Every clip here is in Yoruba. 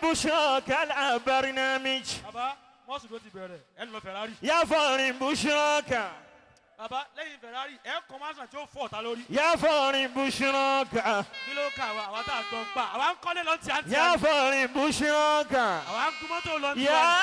بشراك على برنامج. Bàbá mọ́sù ló ti bẹ̀rẹ̀, ẹ lọ Ferrari. يا فارم بشراك. Bàbá, lẹ́yìn Ferrari, ẹ kọ́ mansion tí ó fọ́ ọ̀tá lórí. يا فارم بشراك. Kí ló kà wá? Àwa tá a gbọ́n pa, àwa ń kọ́lé lọ tí a ń tí a يا ní. فارم بشراك. Àwa ń gun mọ́tò lọ tí يا a ní.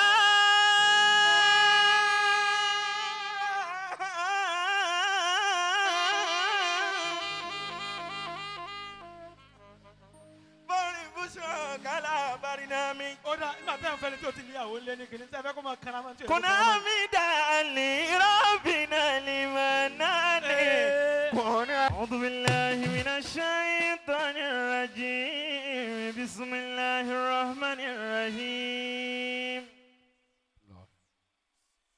فارم بشراك على برنامج. Ó dà, nígbà tẹ́ ń fẹ́ni tí o ti níyàwó lé ní kìnìún, tẹ́ fẹ́ kó máa kanra mọ́ tí o ti كنا kanra mọ́. عمدا لربنا لمنان. كنا أعوذ بالله من الشيطان الرجيم. بسم الله الرحمن الرحيم.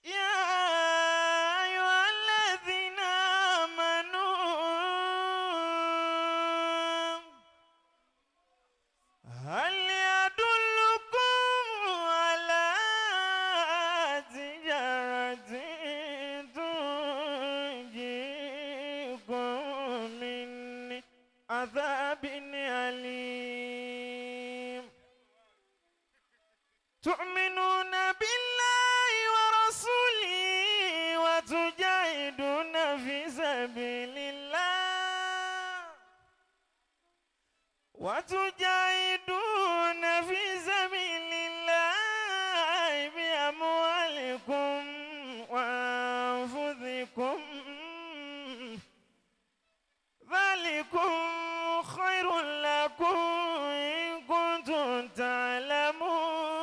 يا أيها الذين آمنوا، هل يدلكم على تجارة تنجيكم من عذاب أليم؟ تؤمنون بالله ورسوله وتجاهدون في سبيل الله، وتجاهدون في سبيل الله بأموالكم وأنفسكم، ذلكم خير لكم إن كنتم تعلمون.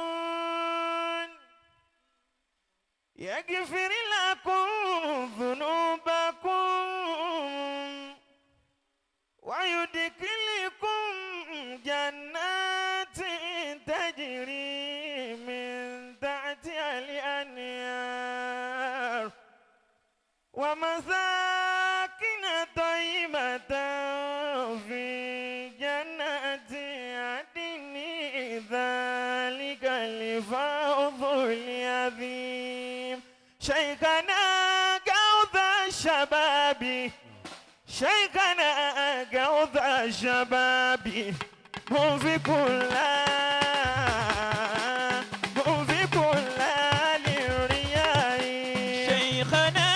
يغفر لكم ذنوبكم ويدخلكم جنات تجري من تحتها الأنهار ومساكن طيبة في جنات عدن، ذلك الفوز العظيم. شيخنا غوث الشباب، شيخنا غوث الشباب، منفق لا منفق لا للرياء. شيخنا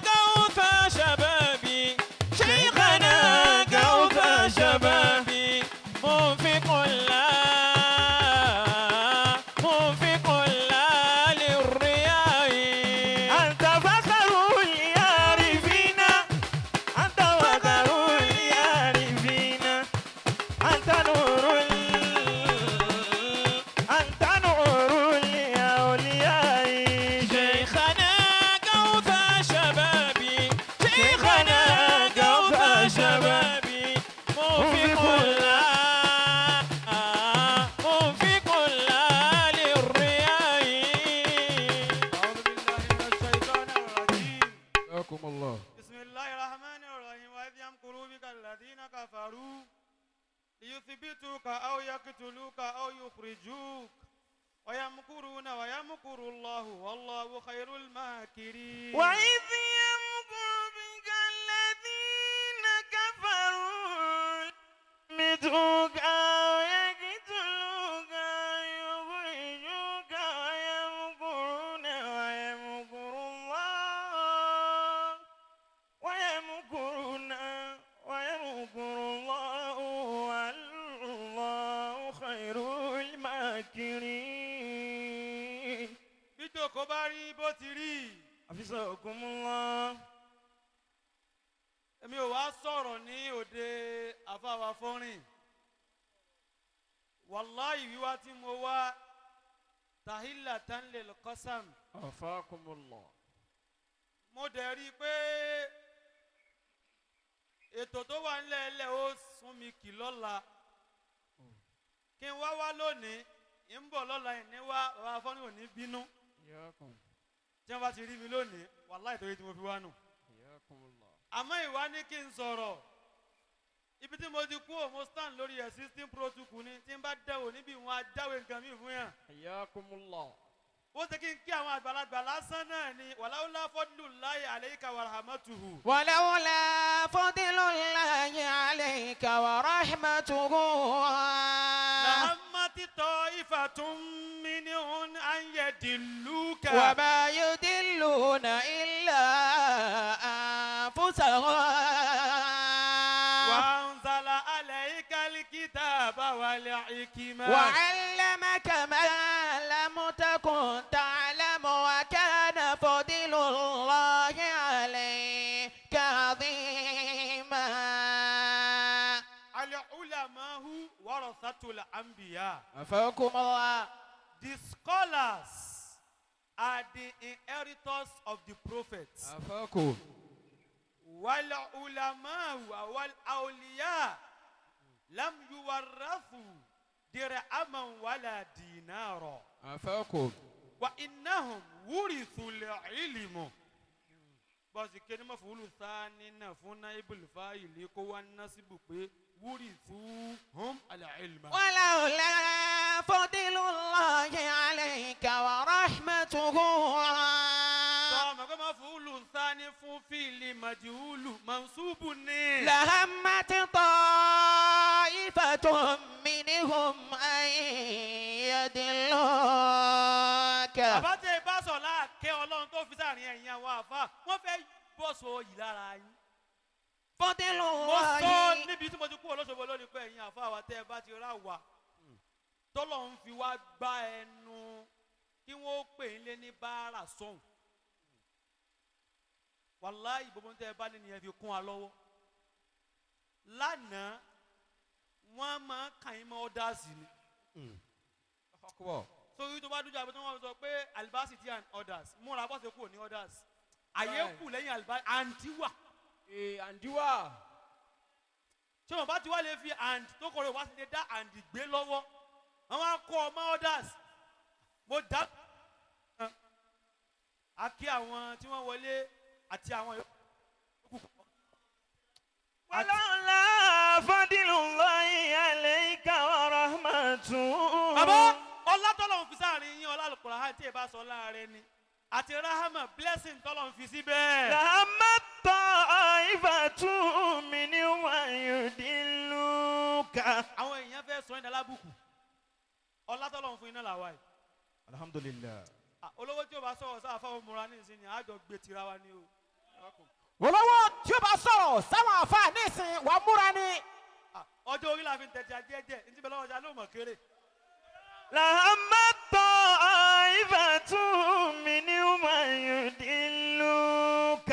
غوث شبابي، شيخنا غوث شبابي، منفق لا منفق لا للرياء. أنت فخر العارفين، أنت فخر العارفين، أنت نور أنت نور الأولياء. شيخنا غوث شبابي، شيخنا غوث شبابي، منفق لا منفق لا للرياء. أعوذ بالله من الشيطان الرجيم. حياكم الله. بسم الله الرحمن الرحيم. وإذ يمكر بك الذين كفروا ليثبتوك أو يقتلوك أو يخرجوك ويمكرون ويمكر الله والله خير الماكرين. وإذ يمكر بك الذين كفروا ليثبتوك أو يقتلوك أو يخرجوك ويمكرون ويمكر الله، ويمكرون ويمكر الله، والله خير الماكرين. Bí jòkó bá rí bó ti rí, حفظكم الله. Èmi ò wá sọ̀rọ̀ ní òde àfàwà fọ́nrìn. Wàláhì, wíwá tí mo wá tahillatan lil qasam. عافاكم الله. Mo dẹ̀ rí i pé ètò tó wà ńlẹ̀ ẹlẹ́ ó sún mi kì lọ́la kí n wá wá lónìí, ń bọ̀ lọ́la ẹ̀ ní wá. Bàbá fọ́nrìn ò ní bínú حياكم. tí wọ́n bá ti rí mi lónìí. Wàláhì, torí tí mo fi wá nù. حياكم الله. Àmọ́ ìwá ní kí n sọ̀rọ̀ ibi tí mo ti kú ò, mo stand lórí existing protocol ni. Tí n bá dẹ̀wò níbi ìwọ̀n ajáwé nǹkan mi fún yàn. حياكم الله. Ó ṣe kí n kí àwọn àgbàlagbà lásán náà ni. ولولا فضل الله عليك ورحمته. ولولا فضل الله عليك ورحمته. لهمت طائفة منهم أن يضلوك وما يضلون إلا أنفسهم وأنزل عليك الكتاب والحكمة وعلمك ما لم تكن تعلم وكان فضل الله عليك عظيما. العلماء ورثة الأنبياء. عافاكم الله. The scholars are the inheritors of the prophets. عافاكم. والعلماء والأولياء لم يورثوا درهما ولا دينارا. عافاكم. وإنهم ورثوا العلم. Bọ́sì kéde مفعول ثاني náà fún نائب الفاعل kó wá نصب pé ورثوا هم العلم. ولولا فضل الله عليك ورحمته. Sọ ma مفعول ثاني fún فعل مجهول منصوب ní. لهمت طائفة منهم أن يضلوك. Bàbá tẹ bá sọ láàkẹ́ Ọlọ́run tó fi sáàrin ẹ̀yìn àwọn àfa, wọ́n fẹ́ bọ́ sọ yìí lára yín. فضل Mo sọ الله níbi tí mo ti kú olóṣogbo lónìí pé ẹ̀yin àfa wa tẹ́ ẹ bá ti rà wá, tọ́lọ̀ ń fi wá gbá ẹnu kí wọ́n pè ń lé ní báárà sọ̀hún. Wàláhì, gbogbo tẹ́ ẹ bá ní nìyẹn fi kún wa lọ́wọ́. Lánàá, wọ́n máa ń kàn yín mọ́ others ni. أكبر. Sórí tó bá dúdú àbí tí wọ́n sọ pé alibasi and others, múra bọ́sẹ̀ kúrò ní others, àyè kù lẹ́yìn alibasi and wà. Ee, and wà. Tí wọn bá ti wá lè fi and tó kọ̀rọ̀ wá sí lè dá and gbé lọ́wọ́, wọn wá kọ́ ọmọ others. Mo dá a kí àwọn tí wọ́n wọlé àti àwọn yòókù. ولولا فضل الله عليك ورحمته. Bàbá, ọlá tọ́lọ̀ ń fi sáàrin yín, ọlá Al-Qur'an tí ẹ bá sọ láàrin ni àti rahama blessing tọ́lọ̀ ń fi síbẹ̀. لهمت طائفة منهم أن يضلوك. Àwọn èèyàn fẹ́ sọ yín alábùkù. Ọlá tọ́lọ̀ ń fún iná làwa yìí. الحمد لله. Ah, olówó tí o bá sọ̀rọ̀ sáà fáwọn múra ní ìsinyìí, àjọ gbé tira wa ni o. Olówó tí ó bá sọ̀rọ̀ sáwọn àfa nísìn, wàá múra ni. Ah, ọjọ́ orí la fi ń tẹ̀sí ajẹ́jẹ́ ní ti bẹ́ẹ̀ lọ́wọ́ ọjà ló mọ̀ kéré. لهمت طائفة منهم أن يضلوك.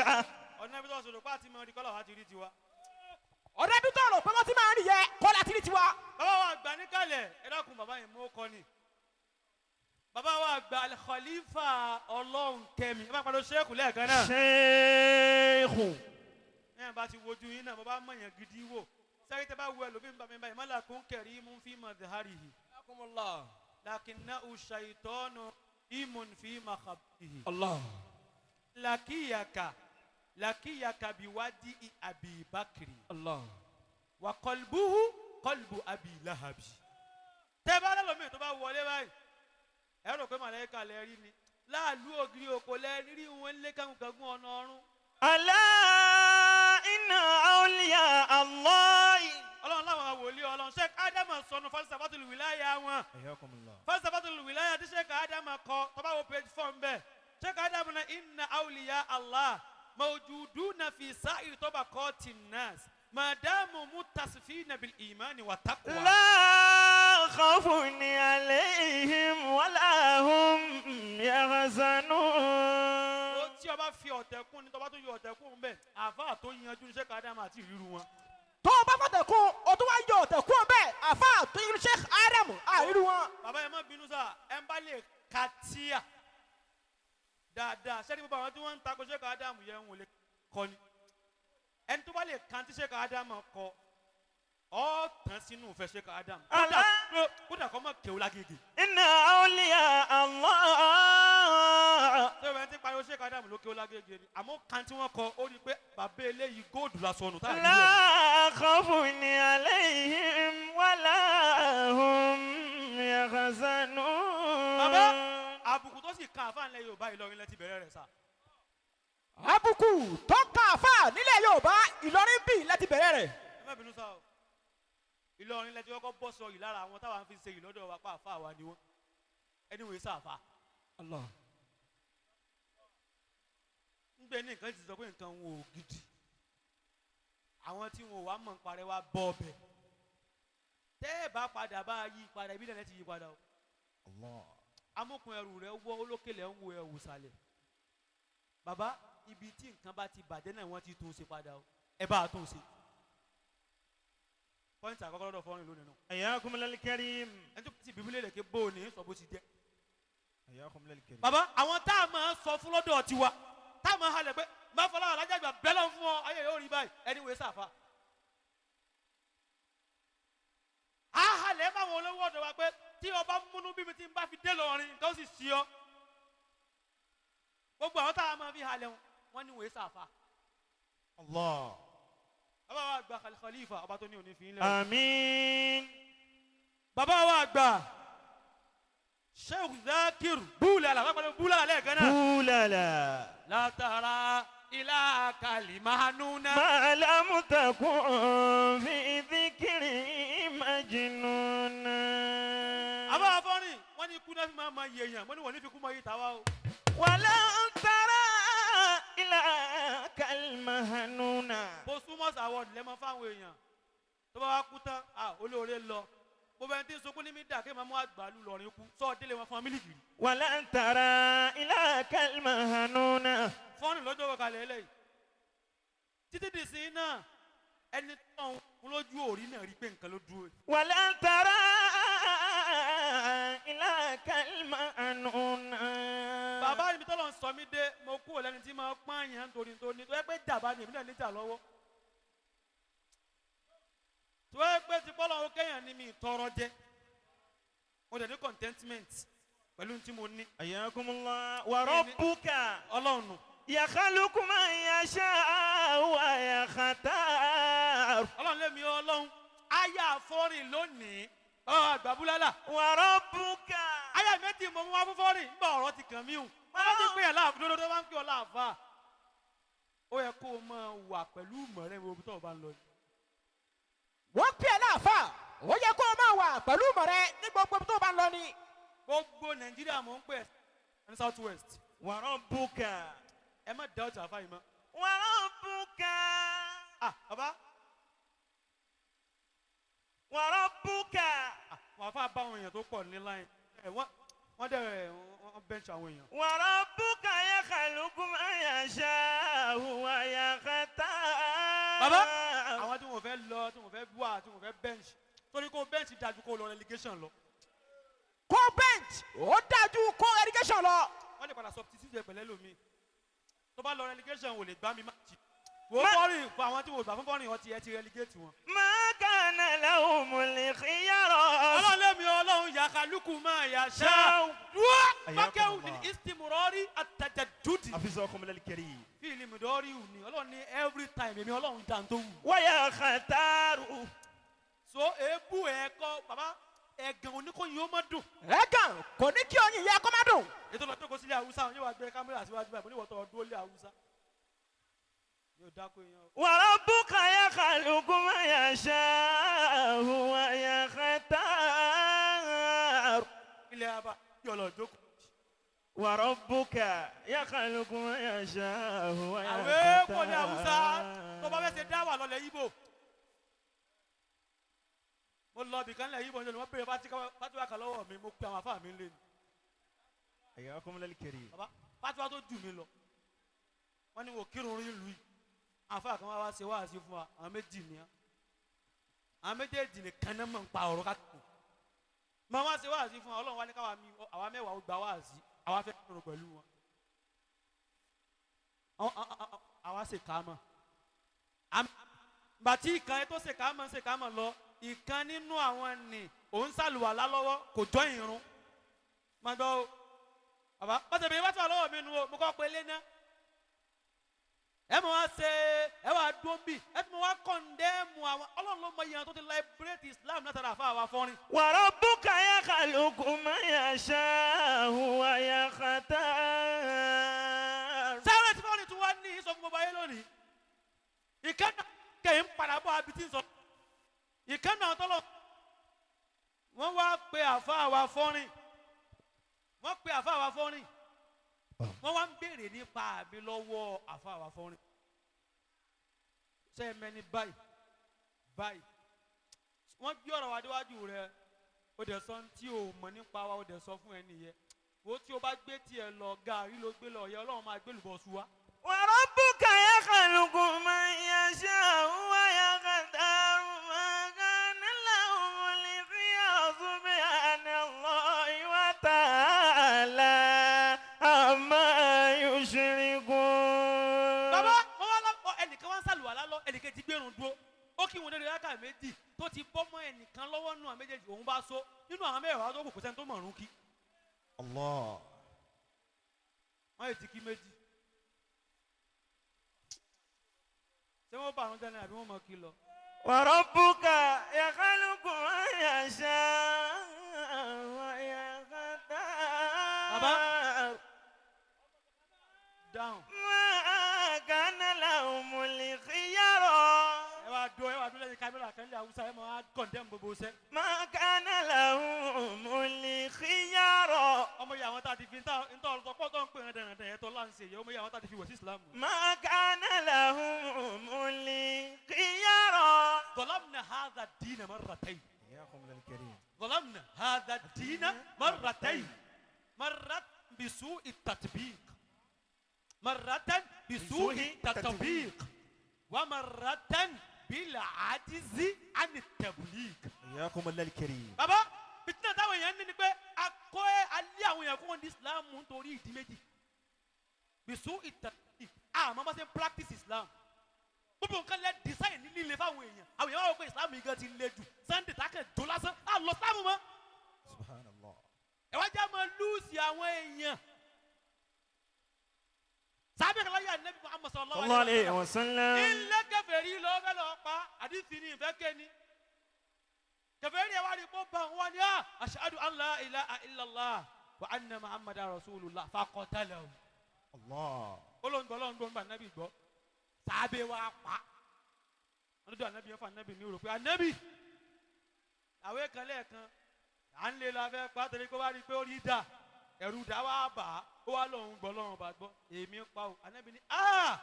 Ọ̀nà ibi tó sọ̀rọ̀ pé àti mọ̀ rí kọ́lá wa ti rí tiwa. Ọ̀rẹ́ bí tọ̀rọ̀ pé wọ́n ti máa ń rí yẹ kọ́lá tí ní tiwa. Bàbá wa àgbà níkàlẹ̀, ẹ dákun, bàbá yẹn mú kọ́ ni. Bàbá wa àgbà Al-Khalifa Ọlọ́run kẹmi, ẹ bá padà ṣẹ́ẹ̀kù lẹ́ẹ̀kan náà. شيخ. Ẹ bá ti wojú yín náà, bàbá mọ̀yàn gidi wò. Sẹ́yìn tẹ́ bá wo ẹlòmíín bá mi báyìí, ملك كريم في مظهره. حياكم الله. لكنه شيطان رجيم في مخبئه. الله. لقيك لقيك بوجه أبي بكر. الله. وقلبه قلب أبي لهب. Tẹ́ bá lẹ́lọ́mìn tó bá wọlé báyìí, ẹ rò pé màlẹ́kà lẹ rí ni, láàlú ògiri òkò lẹ rí wọn lé kángun ọ̀nà ọ̀run. ألا إن أولياء الله. Ọlọ́run láwọn wòlíì Ọlọ́run, Sheikh Ádámù sọnù فلسفة الولاية wọn. حياكم الله. فلسفة الولاية tí Sheikh Ádámù kọ, tó bá wo page 4 ń bẹ̀, Sheikh Ádámù náà إن أولياء الله موجودون في سائر طبقات الناس ما داموا متصفين بالإيمان والتقوى. لا خوف عليهم ولا هم يحزنون. Ó tí ọba fi ọ̀tẹ̀ kún ni, tọba tó yọ ọ̀tẹ̀ kún bẹ́ẹ̀, àáfàá tó yanjú ní Sheikh Ádámù àti ìríru wọn. Tó o bá fọ̀tẹ̀ kún, o tún wá yọ ọ̀tẹ̀ kún bẹ́ẹ̀, àfa tó yẹ Sheikh Adam àríru wọn. Bàbá yẹn, má bínú sá, ẹ ń bá lè ka tíà dáadáa sẹ́ni, gbogbo àwọn tí wọ́n ń takò Sheikh Ádámù yẹn ń wò lè kọ́ ni. Ẹni tó bá lè kan tí Sheikh Ádámù kọ, ọ́ tán sínú ìfẹ́ Sheikh Ádámù, kódà kọ́ mọ̀ kéwù lágége. إن أولياء الله. Ṣé o bẹ ti pariwo Sheikh Ádámù ló kéwù lágége ni, àmọ́ kan tí wọ́n kọ, ó rí i pé bàbá eléyìí góòdù lásán nù táà rí rẹ̀. لا خوف عليهم ولا هم يحزنون. Bàbá, àbùkù tó sì kan àfáà ńlẹ̀ Yorùbá, Ìlọrin lẹ ti bẹ̀rẹ̀ rẹ̀ sá. Àbùkù tó kan àfa nílẹ̀ Yorùbá, Ìlọrin bì láti bẹ̀rẹ̀ rẹ̀. Ẹ má bínú sá o. Ìlọrin lẹ́tí kọ́kọ́ bọ́ sọ yìí lára àwọn táwa ń fi ṣe yìí lọ́dọ̀ wa pa àfa wa ni wọ́n ẹni wòye sáfà. Allah. Ń gbé ní nǹkan ti sọ pé nǹkan wọn ò gidi àwọn tí wọn ò wá mọ̀ ń parẹ́ wá bọ́ ọbẹ̀ tẹ́ ẹ bá padà bá yí padà ibi náà ti yí padà o. Allah. Amókun ẹrù rẹ wọ́ olókèlè ń wo ẹwù sàlẹ̀ bàbá ibi tí nǹkan bá ti bàjẹ́ náà wọ́n ti tún ṣe padà o ẹ bá a tún ṣe. Pọ́ìntì àkọ́kọ́ lọ́dọ̀ fọ́nrin lónìí nù. Hayyakum lal karim. Ẹni tó ti bíbélì rẹ̀ ké bó o ní sọ bó ti jẹ́. Hayyakum lal karim. Bàbá àwọn tá a máa sọ fún lọ́dọ̀ tiwa tá a máa halẹ̀ pé má fọlá alájàgbà bẹ́ẹ̀ lọ́n fún ọ ayé yóò rí báyìí ẹni wòye sàfà. A halẹ̀ máwọn olówó ọ̀dọ̀ wa pé tí ọba múnú bí mi ti ń bá fi dé lọ́rin nǹkan ó sì sí ọ. Gbogbo àwọn tá a máa fi halẹ̀ wọn ní wòye sàfà. Allah. Bàbá wa àgbà Khalifa ọba tó ní òní fi ń lẹ̀. Àmín. Bàbá wa àgbà Sheikh Zakir búlẹ̀ àlà wọ́n pàdé búlẹ̀ àlẹ́ kan náà. Búlàlà. Látara ilá kalimanuna. ما لم تكن في ذكري مجنونا. Àbá afọ́rin wọ́n ní ikú náà fi máa ma yẹ èèyàn wọ́n ní wọ́n ní fi kú máa yí tàwa o. ولن ترى إلى كالمهنونا. Posthumous award lẹ́mọ fáwọn èèyàn tó bá wá kú tán à olóore lọ gbogbo ẹni tí ń sunkún ní mídà kí màmú àgbàlú lọrin kú sọ délé wọn fún wọn mílíkì rí. ولن ترى إلى كالمهنونا. Fọ́nrin lọ́jọ́ wọ kalẹ̀ eléyìí títí di sí náà ẹni tó ń kún lójú òrí náà rí pé nǹkan ló dúró. ولن ترى إلى كالمهنونا. Bàbá mi tọ́lọ̀ ń sọ mí dé mo kúrò lẹ́ni tí máa pààyàn nítorí tó ní tó yẹ pé jàmbá ni èmi náà níjà lọ́wọ́ tó yẹ pé ti bọ́lọ̀ ó kéèyàn ní mi tọrọ jẹ mo dẹ̀ ní contentment pẹ̀lú tí mo ní. حياكم الله وربك Ọlọ́run nù. يخلق من يشاء ويختار. Ọlọ́run lèmi Ọlọ́run aya àfọ́rìn lónìí bàbá àgbà búlálà وربك aya méjì mo mú wá fún fọ́rìn nígbà ọ̀rọ̀ ti kàn mí hùn wọ́n ti pè é láàfin lódodo wọ́n ń pè ọ́ láàfà ó yẹ kó o máa wà pẹ̀lú ìmọ̀ rẹ gbogbo tó o bá ń lọ yìí. Wọ́n pè é láàfà ó yẹ kó o máa wà pẹ̀lú ìmọ̀ rẹ ní gbogbo tó o bá ń lọ ni. Gbogbo Nàìjíríà mò ń pè é ní South West وربك ẹ má dá ọjà fáyìí mọ́. وربك Ah bàbá وربك ah wọn àfa bá àwọn èèyàn tó pọ̀ ní line ẹ wọ́n dẹ̀ wọ́n bẹ́ǹṣì àwọn èèyàn. وربك يخلق ما يشاء ويختار. Bàbá àwọn tí wọn fẹ́ lọ tí wọn fẹ́ wà tí wọn fẹ́ bẹ́ǹṣì torí kó bẹ́ǹṣì dájú kó lọ relegation lọ. Kó bench ó dájú kó relegation lọ. Wọ́n lè padà substitute ẹ̀ pẹ̀lẹ́ lómi tó bá lọ relegation wò lè gbá mi má jì. Wò ó fọ́rìn fún àwọn tí wò gbà fún fọ́rìn ọtí ẹ ti relegate wọn. ما كان لهم الخيار. Ọlọ́run lẹ́mi Ọlọ́run yàkàlùkù máa yà ṣá. Dúró mákẹ́wù ní istimurọ́rí àtàjàdúdì. حفظكم الكريم. Fíìlì mìdọ́rí wù ní Ọlọ́run ní every time èmi Ọlọ́run dá tó wù. ويختار. So èébú ẹ̀ kọ́ bàbá ẹ̀gàn oníkóyin ó má dùn. Ẹ̀gàn kò ní kí oyin yẹ kó má dùn. Ètò lọ́jọ́ kó sílé Haúsá wọn yóò wá gbé kámẹ́rà síwájú báyìí mo ní ìwọ̀tọ̀ ọdún ó lé Haúsá. Yóò dákú èèyàn o. وربك يخلق ما يشاء ويختار. Ilẹ̀ abá yóò lọ jókòó. وربك يخلق ما يشاء Àwẹ̀ kò ní Haúsá tó bá ويختار. fẹ́ ṣe dáwà lọ́lẹ̀ Yíbò. Mo lọ ibìkan lẹ̀ Yíbò ní wọ́n béèrè fatiwa kan lọ́wọ́ mi mo pe àwọn afá mi lé ni. حياكم الكريم. Bàbá fatiwa tó jù mí lọ. Wọ́n ní wò kírun rí lu yìí. Àfáà kan wá ṣe wáàsí fún wa àwọn méjì ni á. Àwọn méjèèjì nìkan náà mọ̀ ń pa ọ̀rọ̀ ká kù. Màá wá ṣe wáàsí fún wa Ọlọ́run wá ní káwa mi àwa mẹ́wàá ó gba wáàsí àwa fẹ́ kírun pẹ̀lú wọn. Àwa ṣe kà á mọ̀. Gbàtí ìkan ẹ tó ṣe kà á mọ̀ ṣe kà á mọ̀ lọ ìkan nínú àwọn nì òun ṣàlùwàlá lọ́wọ́ kò jọ ìrun. Má gbọ́ o bàbá pàṣẹ bèbí wá tí wà lọ́wọ́ mi nu o mo kọ́ pé lé ná. Ẹ mọ̀ wá ṣe ẹ wá dúró bì ẹ tún mọ̀ wá kọ̀ndẹ́mù àwọn Ọlọ́run ló mọ iye àwọn tó ti liberate Islam látara àfa àwa fọ́nrin. وربك يخلق ما يشاء ويختار. Sáré tí fọ́nrin tún wá ní sọ fún gbogbo ayé lónìí. Ìkànnì kẹ̀yìn padà bọ̀ àbí tí ń sọ. Ìkànnì àwọn tọ́lọ̀ wọ́n wá pe àfa wa fọ́rin, wọ́n pe àfa wa fọ́rin, wọ́n wá ń béèrè nípa mi lọ́wọ́ àfa wa fọ́rin. Ṣé ẹ mẹ́ni báyìí báyìí? Wọ́n gbé ọ̀rọ̀ wa déwájú rẹ̀, ó dẹ̀ sọ tí o mọ̀ nípa wa, ó dẹ̀ sọ fún ẹni yẹn. Wo tí o bá gbé tiẹ̀ lọ, gàrí ló gbé lọ yẹ, Ọlọ́run máa gbé lùbọ̀ su wa. وربك يخلق ما يشاء ويختار ما كان لهم الخيار سبحان الله وتعالى عما يشركون. Bàbá wọn wá lọ, ẹnìkan wá ń sàlùwàlá lọ, ẹnìkan ti gbẹrun dúró, ó kí wọn lórí rákà méjì tó ti bọ́ mọ́ ẹnìkan lọ́wọ́ nù àwọn méjèèjì, òun bá so nínú àwọn mẹ́wàá tó kù, kò sẹ́ni tó mọ̀ọ́rún kí. Allah. Wọ́n yóò ti kí méjì. Ṣé wọ́n bá àwọn jẹ́ ní àbí wọ́n mọ̀ kí lọ? وربك يخلق ما يشاء ويختار Dáhùn. ما كان لهم الخيار. Ẹ wá dúró, ẹ wá dúró lẹ́yìn kámẹ́rà kan ní Haúsá, ẹ máa kọ̀ndẹ́mù gbogbo iṣẹ́. ما كان لهم الخيار. Ọmọ yìí àwọn tá a ti fi ń tọ́ ọ̀rọ̀ tó ń pè é dandan yẹn tó láǹṣe yẹn, ọmọ yìí àwọn tá a ti fi wọ̀ sí Ìsìlámù. ما كان لهم الخيار. ظلمنا هذا الدين مرتين. حياكم الكريم. ظلمنا هذا الدين مرتين، مرة بسوء التطبيق، مرة بسوء التطبيق، ومرة بالعجز عن التبليغ. حياكم الله الكريم. Bàbá fitinà táwọn èèyàn ní ni pé akọ ẹ alẹ́ àwọn èèyàn kó wọn di Islam nítorí ìdí méjì, بسوء التطبيق, àmọ́ bá ṣe ń practice Islam, gbogbo nǹkan lẹ design ní líle fáwọn èèyàn, àwọn èèyàn wá wọ pé Islam yìí gan ti le jù, Sunday tákàn jó lásán á lọ sáàmù mọ́. سبحان الله. Ẹ wá já máa lose àwọn èèyàn sábẹ́ kan láyé Ànábì Muhammad sallallahu صلى الله alaihi عليه wasallam. وسلم. Ilé kèfèrí lọ fẹ́ lọ pa àdìsí ní ìfẹ́ kéni kèfèrí ẹ wá rí kó bá wọn ní à ashhadu an la ilaha illallah wa anna muhammadan rasulullah faqatalahu. الله. Olóńgbò olóńgbò ń bá Ànábì gbọ́, sábẹ́ wa pa wọn dún Ànábì yẹn fún Ànábì ní rò pé Ànábì àwọn kan lẹ́ẹ̀kan à ń lé lọ afẹ́ pa torí pé wá rí i pé ó rí dà ẹ̀rù dà wá bà á, ó wá lóun gbọ́ lọ́run bá gbọ́ èmi ń pa o. Ànábì ní a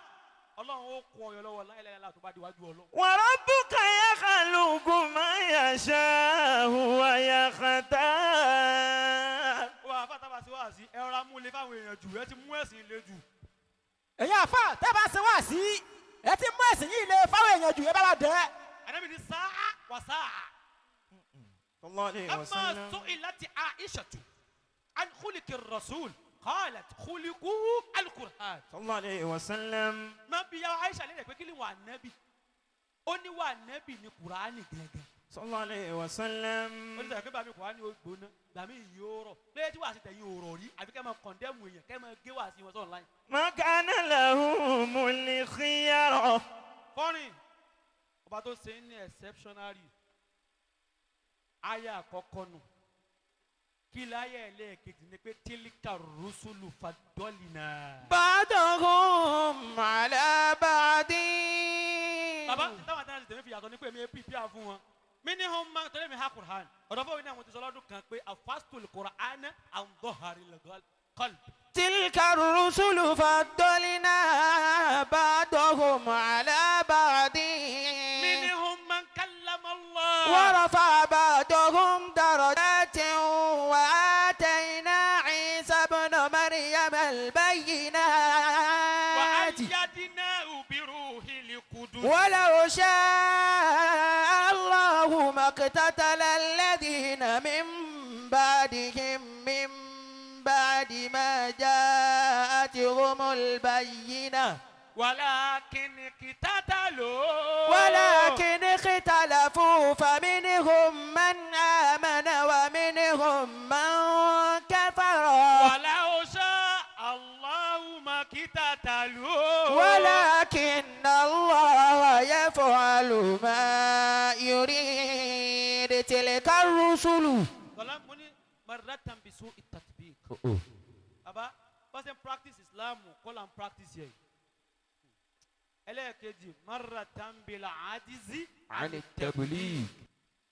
Ọlọ́run ó kó ọyọ lọ́wọ́ láìláìlá tó bá di wájú Ọlọ́run. وربك يخلق ما يشاء ويختار. Ó wà fún àtàbà sí wáàsí, ẹ rọra mú lé fáwọn èèyàn jù, ẹ ti mú ẹ̀sìn le jù. Ẹ̀yin àfa tẹ́ bá ṣe wá sí, ẹ ti mú ẹ̀sìn yìí le fáwọn èèyàn jù, ẹ bá wa dẹ́. Ànábì ní sáà wà sáà. صلى الله عليه أما وسلم. سئلت عائشة عن خلق الرسول قالت خلقه القرآن. صلى الله عليه وسلم. Máa bí yàrá Aisha lérè pé kí ni wà nẹ́bì, ó ní wà nẹ́bì ní Kùránì gẹ́gẹ́. صلى الله عليه وسلم. Ó ní sọ̀rọ̀ pé bàmí Kùránì ó gbóná, bàmí yìí ó rọ̀, lóye tí wàá sí tẹ̀yìn òrò rí, àbí kẹ́ máa condemn èèyàn, kẹ́ máa gé wàá sí wọn sọ̀rọ̀ láyìn. ما كان لهم الخيار. Fọ́nrin ọba tó ṣe ní exceptionary aya àkọ́kọ́ nù, kí láyé ẹlẹ́ẹ̀kejì ni pé تلك الرسل فضلنا. بعضهم على بعض. Bàbá táwọn àtàwọn tèmi fi yàtọ̀ ní pé mi pípíà fún wọn mi ní hàn máa tọ́lé mi ha Qur'an ọ̀dọ́ fún mi ní àwọn ti sọ lọ́dún kan pé حفظت القرآن عن ظهر القلب. تلك الرسل فضلنا بعضهم على بعض. منهم من كلم الله. ورفع بعضهم درجات وآتينا عيسى ابن مريم البينات. وأيدناه بروح القدس. ولو شاء الله ما اقتتل الذين من بعدهم من بعد ما جاءتهم البينة. ولكن اقتتلوا. ولكن اختلفوا فمنهم من آمن ومنهم من كفر. ولو شاء الله ما اقتتلوا. ولكن الله يفعل ما يريد. تلك الرسل. Tọ́lá mo ní مرة بسوء التطبيق. Baba person practice Islam kọ́ la ń practice yẹ. Ẹlẹ́ẹ̀kejì مرة بالعجز عن التبليغ.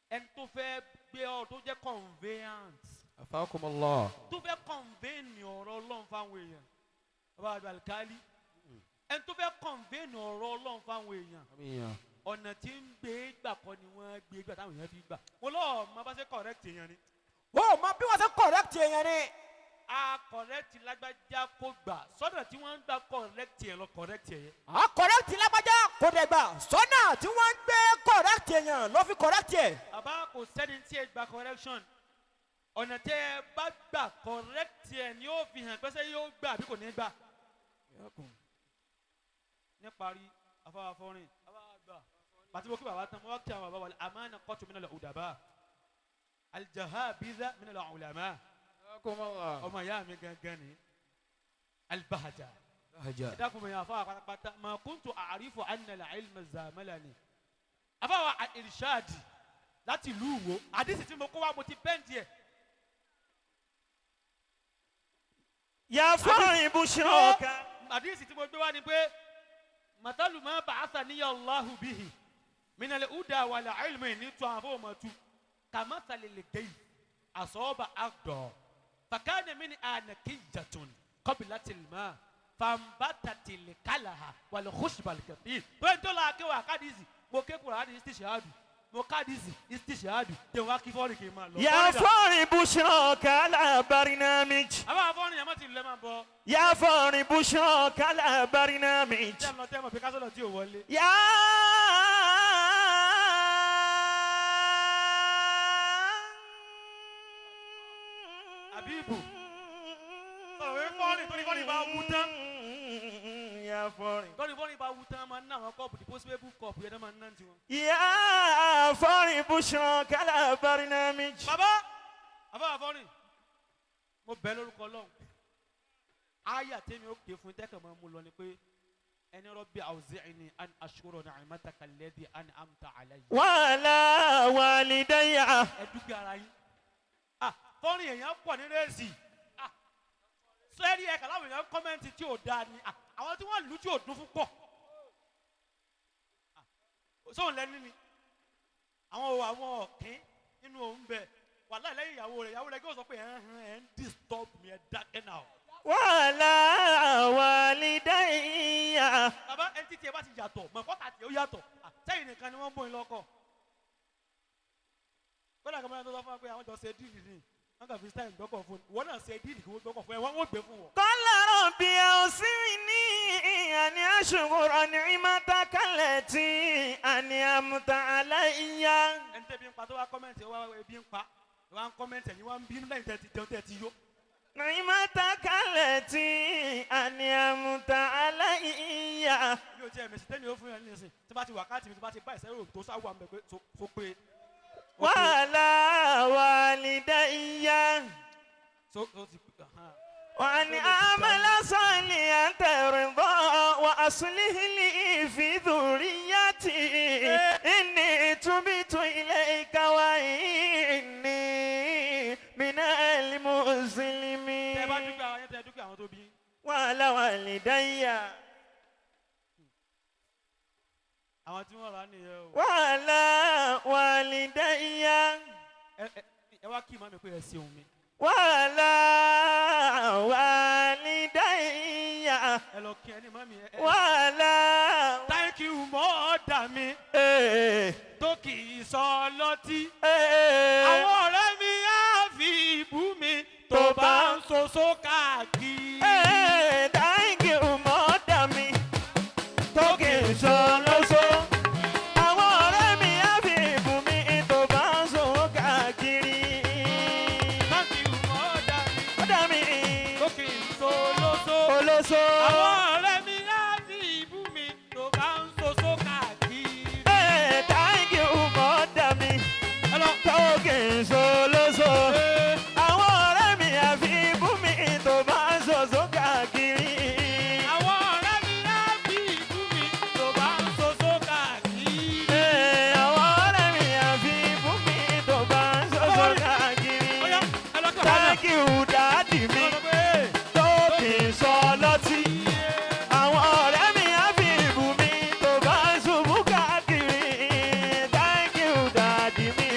Ẹni tó fẹ́ gbé ọ tó jẹ́ conveyance, Afakumullah. tó fẹ́ convey ní ọ̀rọ̀ Ọlọ́run fáwọn èèyàn, bàbá àgbà alikali, ẹni tó fẹ́ convey ní ọ̀rọ̀ Ọlọ́run fáwọn èèyàn, Àmín. ọ̀nà tí ń gbé gbà kọ́ ni wọ́n gbé gbà táwọn èèyàn fi gbà. Mo lọ́ọ̀ mọ bá ṣe correct èèyàn ni. O mọ bí wọ́n ṣe correct èèyàn ni. A correct lágbájá kó gbà sọ́dọ̀ tí wọ́n ń gbà correct yẹn lọ correct yẹn. À correct lágbájá kò dẹ̀ gbà sọ́nà tí wọ́n ń gbé correct èèyàn ló fi correct ẹ̀. Bàbá, kò sẹ́ni tí ẹ gba correction. Ọ̀nà tí ẹ bá gbà correct yẹn ni ó fi hàn pé ṣé yóò gbà àbí kò ní gbà. Níparí, afáwáfọ́rin afáwágbà pàtí mo kí bàbá tán, mo wá kí àwọn bàbá wọlé àmánà kọ́tù mi náà lọ ọ̀dàbà aljahabiza mi náà lọ ulama. Afakumullah. Ọmọ ìyá mi gangan ni albahaja. Bahaja. Dákun mi àfa pátápátá ma kuntu àrífò anna al-ilma zamalani. Afáwa irishadi láti ìlú Ìwó, àdìsí tí mo kó wá, mo ti bẹ́ǹdì ẹ̀. يا فرع بشراك. Àdìsí tí mo gbé wá ni pé màtálù máa bá àṣà níyà Allahu bihi minal huda wal ilmi ní tó àwọn afọwọ́mọ tu kàmásàlẹ̀ lè gé yìí àsọ̀ọ́bà àdọ̀ fàkànnì mi ni ànàkíjàtún kọ́bìlátìlmá fàǹbàtàtìlì kálàhà wàlẹ̀ kùsùbàlì kẹfì. Tó ń tó la akéwà kádìsì, mo ké kura àdìsí istishhadu, mo kádìsì istishhadu tẹ̀ wá kí fọ́ọ̀rì kì í máa lọ. يا فرع بشراك على برنامج. Àwọn afọ́rin yẹn má ti lẹ́ máa bọ̀. يا فرع بشراك على برنامج. Tẹ́ ẹ̀ lọ tẹ́ mọ̀ pé kásọ̀lọ̀ tí ò wọlé. يا Àbíbù. Sọ̀rọ̀ pé fọ́ọ̀rì torí fọ́ọ̀rì bá wú tán. يا فرع. Torí fọ́ọ̀rì bá wú tán, máa ń ná àwọn kọ́ọ̀pù disposable cup yẹn náà máa ń ná tiwọn. يا فرع بشراك على برنامج. Bàbá àbá àfọ́rìn, mo bẹ̀ lórúkọ Ọlọ́run. Áyà tèmi ó ké fún tẹ́kàn máa mú lọ ni pé ẹni Rabbi awzi'ni an ashkura ni'mataka allati an'amta alayya. وعلى والدي. Ẹ dúpẹ́ ara yín. Ah, fọ́nrìn èèyàn pọ̀ nínú èsì. Ah, sẹ́ẹ̀rì ẹ̀ka láwọn èèyàn comment tí ò dáa ni. Ah, àwọn tí wọ́n lù ú tí ò dún fún pọ̀. Ah, sóun lẹ́ni ni àwọn àwọn ọ̀kín nínú òun bẹ̀ wàhálà lẹ́yìn ìyàwó rẹ̀, ìyàwó rẹ̀ kí ó sọ pé ẹ̀ ń hàn ẹ̀ ń disturb mi, ẹ̀ dákẹ́ náà. وعلى والدي. Bàbá, ẹni títí ẹ bá ti yàtọ̀ mọ̀ kọ́tà tí ó yàtọ̀. Ah, sẹ́yìn nìkan ni wọ́n ń bóyin lọ́kọ̀. Kódà kan máa ń sọ fún wa pé àwọn jọ ṣe deal ni, wọ́n kàn fi style gbọ́kọ̀ fún un, ìwọ náà ṣe deal kí wọ́n gbọ́kọ̀ fún ẹ, wọ́n ó gbé fún wọn. قال ربي أوزعني أن أشكر نعمتك التي أنعمت علي. Ẹni tẹ́bi ń pa tó wá comment, ó wá ebi ń pa wá ń comment, ẹ̀yin wá ń bínú lẹ́yìn tẹ́ ti jẹun tẹ́ ti yó. نعمتك التي أنعمت علي. Mi ò tiẹ̀ mèsì tẹ́mi ó fún yẹn nísìn tí bá ti wákàtí mi tí bá ti bá ìṣẹ́rò tó sáwọ́ àmì pé so pé وعلى والدي. so ti hàn. وأن أعمل صالحا ترضى وأصلح لي في ذريتي إني تبت إليك وإني من المسلمين. Tẹ́ bá dúpẹ́ àwọn yẹn, tẹ́ dúpẹ́ àwọn tó bí. وعلى والدي. Àwọn tí wọ́n rà á nìyẹn o. وعلى والدي. Ẹ ẹ ẹ wá kí màmí pé ẹ ṣeun mi. وعلى والدي. Ẹ lọ kí ẹ ní màmí ẹ. وعلى Thank you mother mi Eh, tó kì í sọ lọ́tí. eh. Àwọn ọ̀rẹ́ mi á fi ìbú mi tó bá ń soso káàkiri. Eh, thank you mother mi tó kì í sọ lọ́sọ. Àwọn ọ̀rẹ́ mi á fi ìbú mi tó bá ń sọ káàkiri. Thank you mother mi Mother mi tó kì í sọ lọ́sọ. olóso. Àwọn ọ̀rẹ́ mi á fi ìbú mi tó bá ń soso káàkiri. Eh, thank you mother mi Ẹ lọ. tó kì í sọ lọ́sọ. Àwọn ọ̀rẹ́ mi á fi ìbú mi tó bá ń sọ káàkiri. Àwọn ọ̀rẹ́ mi á fi ìbú mi tó bá ń soso káàkiri. Eh, àwọn ọ̀rẹ́ mi á fi ìbú mi tó bá ń sọ káàkiri. Ó yá, ẹ lọ kí bàbá náà. Thank you daddy mi Ẹ lọ sọ pé, tó kì í sọ lọ́tí. Àwọn ọ̀rẹ́ mi á fi ìbú mi tó bá ń ṣubú káàkiri. Thank you daddy mi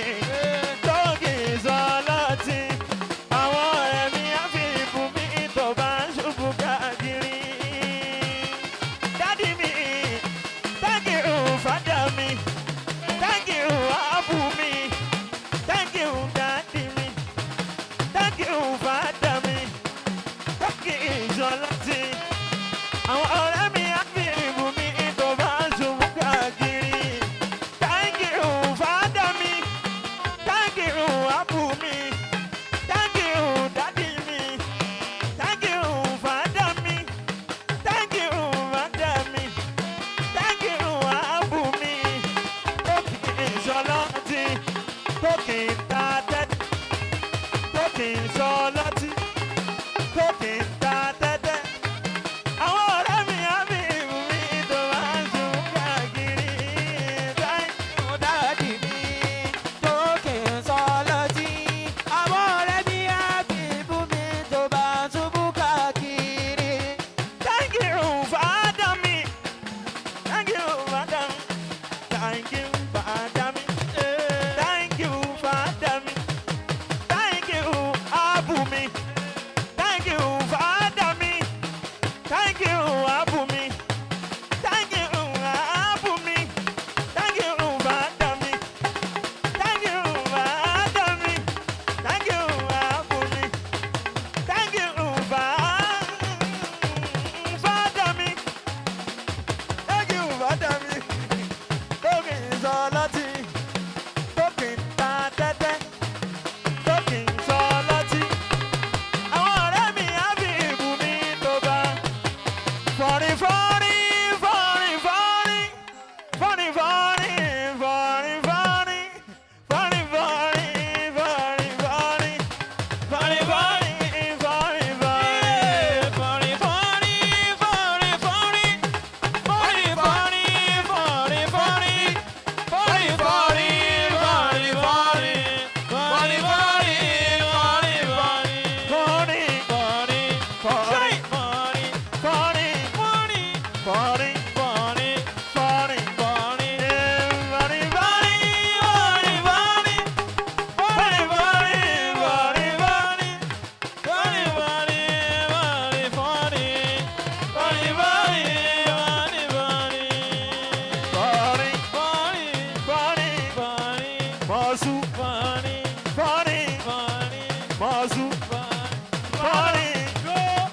fọ́rin. Yóò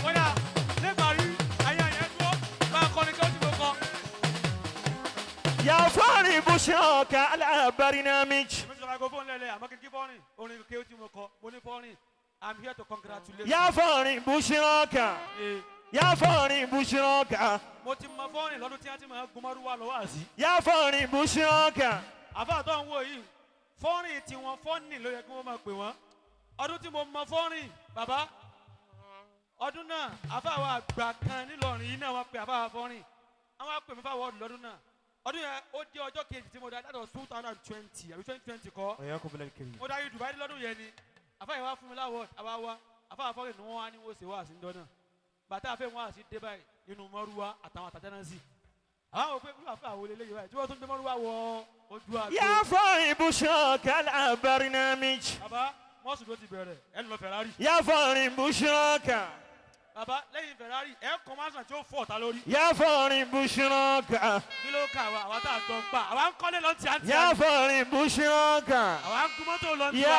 kódà níparí ayé àyẹ̀ dúró bá a kọrin kí ó ti mọ̀ kọ. يا فاري بشراك على برنامج Èmi ti sọ microphone lẹ́lẹ̀ àmọ́ kí n kí fọ́rin orin kí ó ti mọ̀ kọ mo ní fọ́rin I'm here to congratulate you. يا فاري بشراك Ee, يا فاري بشراك mo ti mọ fọ́rin lọ́dún tí wọ́n ti máa gun mọ́rúwá lọ́wọ́ àzí. يا فاري بشراك Àfáà tó ń wò yìí fọ́rin tiwọn fọ́nì ló yẹ kí wọ́n máa pè wọ́n. Ọdún tí mo mọ fọ́rin bàbá ọdún náà àfáà wa àgbà kan nílọrin yìí náà wọ́n pe àfáà wa fọ́rin àwọn á pè mí fáwọn ọdún lọ́dún náà ọdún yẹn ó dé ọjọ́ kejì tí mo dá that was 2020 àbí 2020 kọ́ mo darí Dubai lọ́dún yẹn ni àfáà yẹn wá fún mi láwọ̀ àwa wá àfáà fọ́rin ni wọ́n wá ní wọ́n ṣe wá sí ńjọ́ náà bàtà àfẹ́ wọn àti dé báyìí nínú mọ́rúwá àtàwọn àtàjà náà sì àwọn òpin irú àfáà wo leléyìí báyìí tí wọ́n tún gbé mọ́rúwá wọ ojú àgbo. يا فاري بشراك على برنامج bàbá mọ́sù ló ti bẹ̀rẹ̀ ẹ̀ ń lọ Ferrari يا فاري بشراك bàbá lẹ́yìn Ferrari ẹ̀ kọ́ mọ́sàn tí ó fọ̀ ọ̀tá lórí يا فاري بشراك kí ló kà wá àwa tá a gbọ́n pa àwa ń kọ́lé lọ́n ti àǹtí يا فاري بشراك àwa ń gun mọ́tò lọ́n ti يا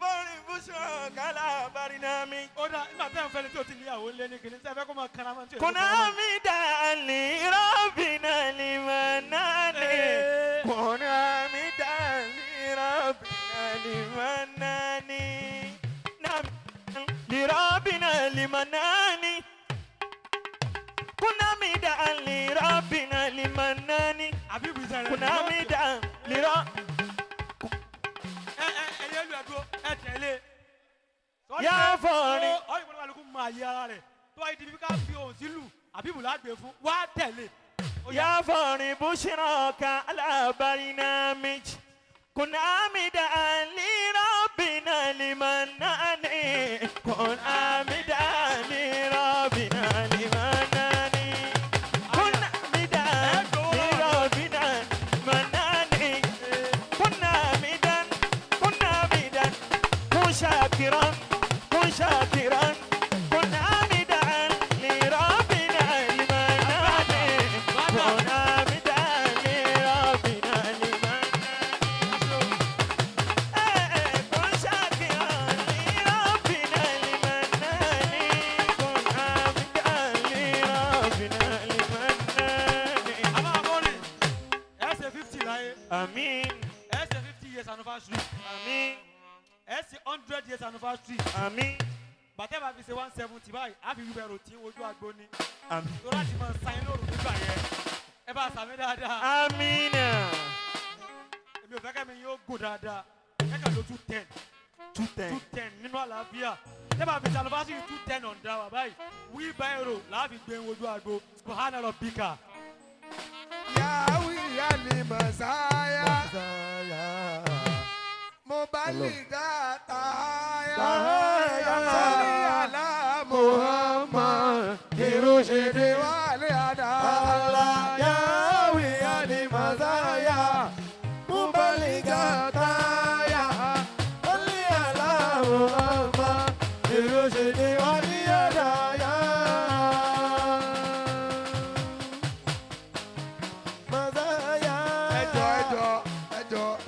فاري بشراك على برنامج ó dà nígbà tẹ́ ń fẹ́ni tí o ti níyàwó lé ní kìnìún tẹ́ fẹ́ kó máa kanra mọ́ tí o ti كنا مدى لربنا لمنان كنا مدى لربنا لمنان نعم لربنا لمنان كنا مدى لربنا لمنان àbí ìbùsẹ̀ rẹ̀ كنا مدى لرب ẹ ẹ ẹ yẹ lu ẹdúró ẹ tẹ̀lé. يا فاري ọ̀rọ̀ ìpínlẹ̀ kálukú máa yí ara rẹ̀ tó wáyé di bí ká fi ohùn sílù àbí ìbùlá gbé fún wá tẹ̀lé. Ó yá. يا فاري بشراك على برنامج كن عامدا لربنا لمنان كن عامدا لربنا لمنان كن عامدا لربنا منان كن عامدا كن عامدا كن شاكرا كن شاكرا كن عامدا لربنا لمنان كن عامدا لربنا لمنان كن شاكرا لربنا لمنان كن عامدا لربنا لمنان àbá àbọ̀rìn ẹ ṣe 50 láyé آمين ẹ ṣe 50 years anniversary آمين ẹ ṣe 100 years anniversary آمين bàtẹ́ bá fi ṣe 170 báyìí á fi wíwẹ̀rò tí ojú àgbo ni آمين tó láti máa sáyẹn lóru nígbà yẹn ẹ bá sàmì dáadáa آمين èmi ò fẹ́ kẹ́mi yóò gùn dáadáa kẹ́kẹ́ ló 210 210 210 nínú àlàáfíà tẹ́ bá fi ṣe anniversary 210 ọ̀ǹda wà báyìí wíbẹ̀rò láàfin gbé ojú àgbo subhana rabbika. Yahweh alimazaya Mubalida tahaya Sali ala Muhammad Irushidi wali ada Allah Yahweh alimazaya Mubalida tahaya Sali ala Muhammad Irushidi wali ada